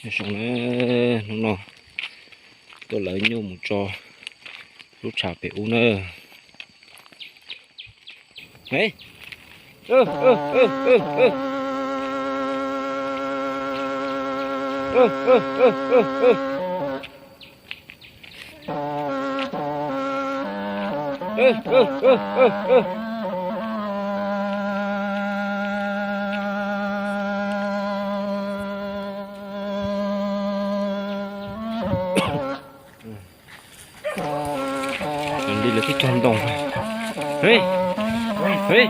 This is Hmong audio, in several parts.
Zoo na, hnub no tuaj lawv nyuj mus tso lub tshav pem ub na. Li lawv twb cog ntoo. Hej, hej.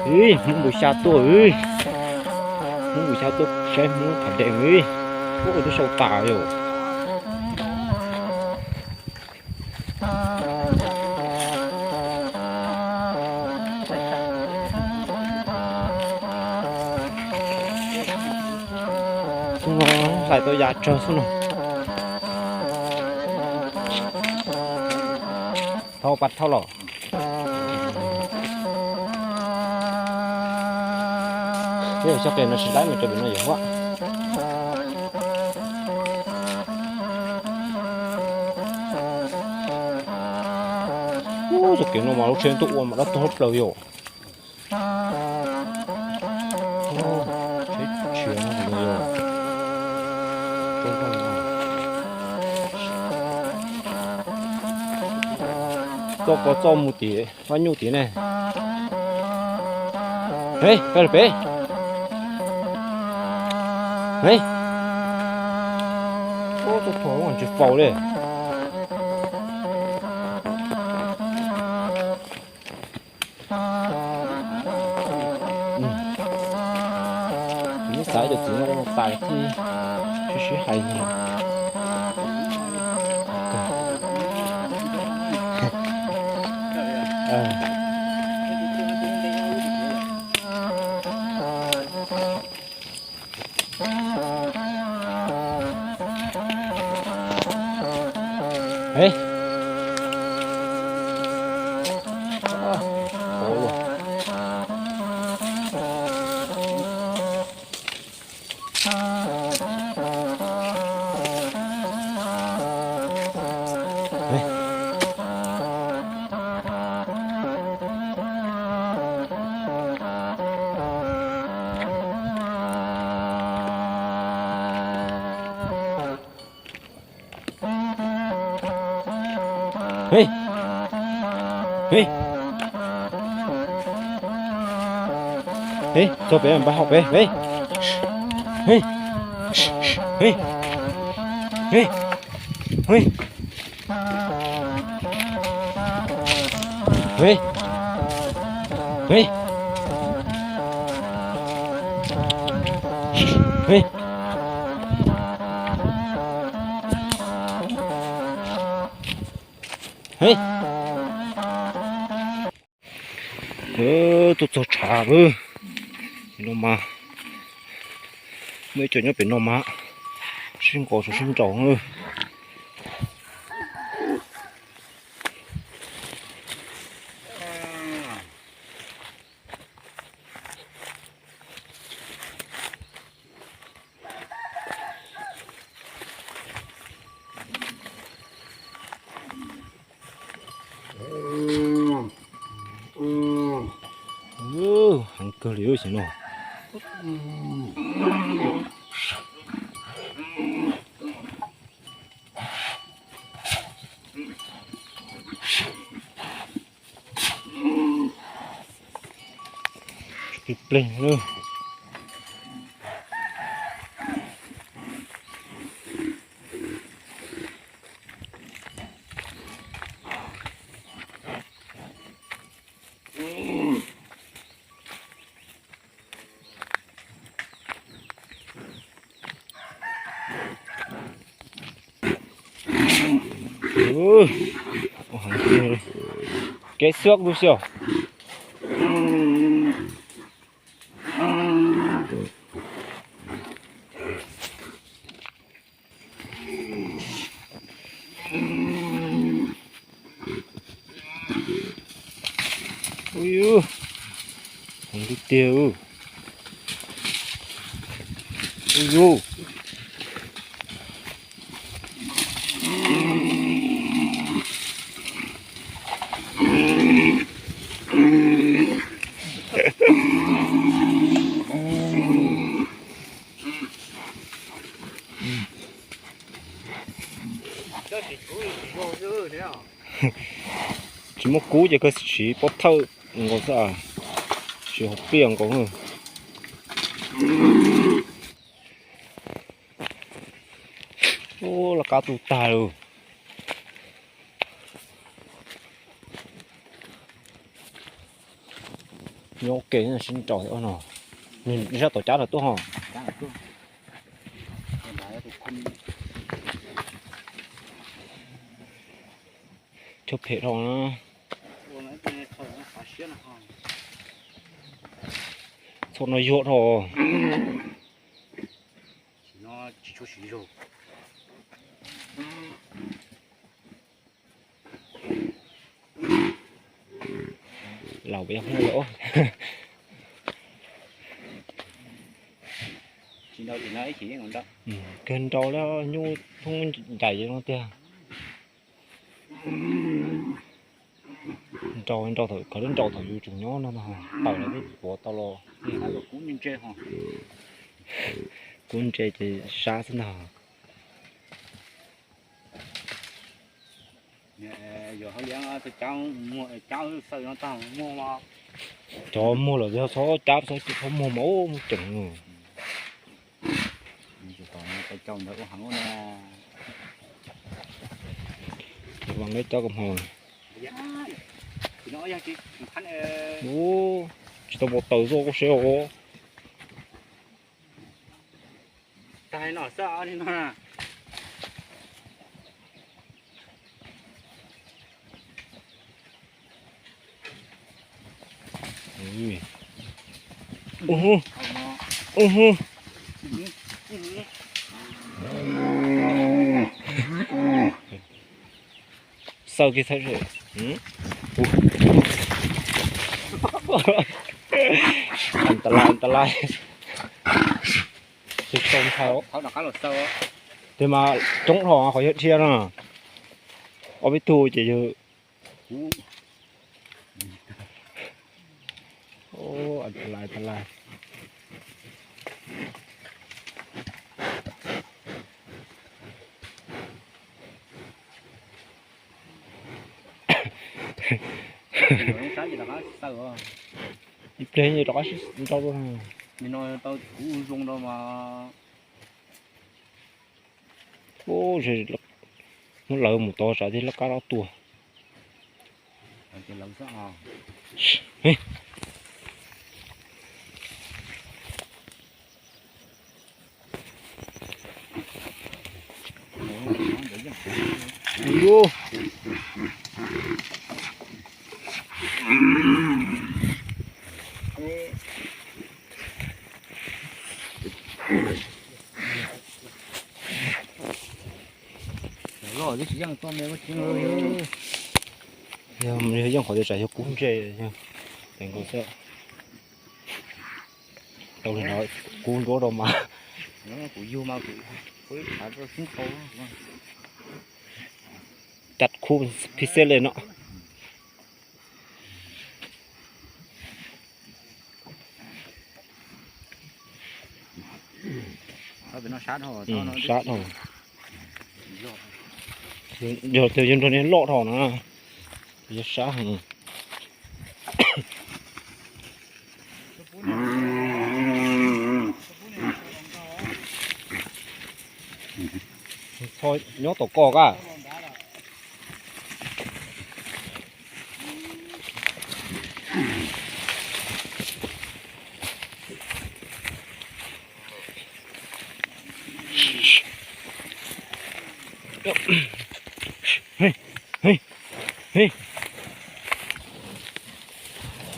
Hmoob npus xya tuaj, Hmoob npus xya tuaj saib Hmoob tham dees, ub, twb sau tas yom. Xub no hlais tau ya tsawg xub no. Thau pas thau los. Tib yog xyov qe no tsis laib mus rau pem no yom huab. Ub, cov kev no mas lub tsheb tuaj ua mas dab tuag plaws yom. Txoj pov txoj mus tim vaj nyuj tim ne. Hej, peb los peb. Hej. Ub, txoj pov txoj ntsis faus li. Kuv yeej xav ib co txiv no tas thiab, sib sib hais no. Hej. Hej. Hej. Hej, txog pem npaj hauv pem, hej. Hej. Hej. Hej. Hej. Hej. Hej. Hej. Hej. Tuaj txog tshav lawm. No mas muaj ib co nyob pem no mas sib nqos sib nraus. Heev kawg li xwb no. Plig plig. Kev xwab kuv xyov. Ub, heev tiag tiag. Ub yus. Tsis muaj kub ces koj siv pob thawj nkaus xwb, siv hauv pliaj nkaus. Ub, laj kab tu tag lawm. Nyob ua ke sib nraus no. Nws sab tom cab lawm tuaj ho. Cog phem dhau na. Txhob no yuag dhau. Laus peb yog Hmoob los. Kawg nrau li nyuj thoob ncaim no tiag. Nrau nrau thaum, khav lub nrau thaum yus tseem nyob no, tawm los twb tuav tau los. Kub ntse ces sab xwb ntag. Cov muag los yog txhob cab, txhob muag mas ub muag ceev. Vam lawv cov kom hmo. Ub, tsis tau npau taws tuaj koj seb os. Xaws kiag txhawb. Antalais, antalais. Tsis tau ntshai. Tes mas coob dhau qhov yog dhia no. Ob peb tug ces yog. Antalais, antalais. Ib pliag rov qab sib nrau dua. Ub, muab lawv mus tod tsam thiaj laj kab rov tuaj. Yog yeej qhov tias tsam yog kub ntse, tes nkaus xwb. Tau li no kub nruab rau mas. Caj khub phi xeb li no. Sab dhau. Yog tias yog nrog nej loj dhau na, yog sab heev. Nyob tom koj kab.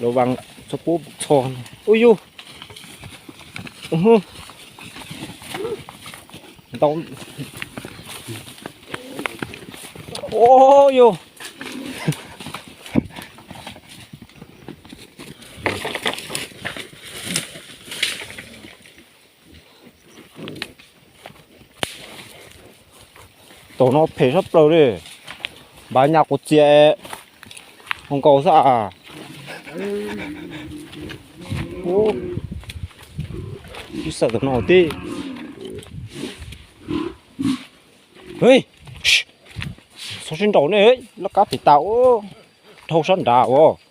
Lov vas txhob pub txho. Ub yug. Ntau. Ub yug. Tus no phem sab plaws li. Npav nyas quav txias, nkaus xwb as. Ib xav tus no tib. Txhob sib nraus nej, laj kab pem tas, dhau sab nrad as.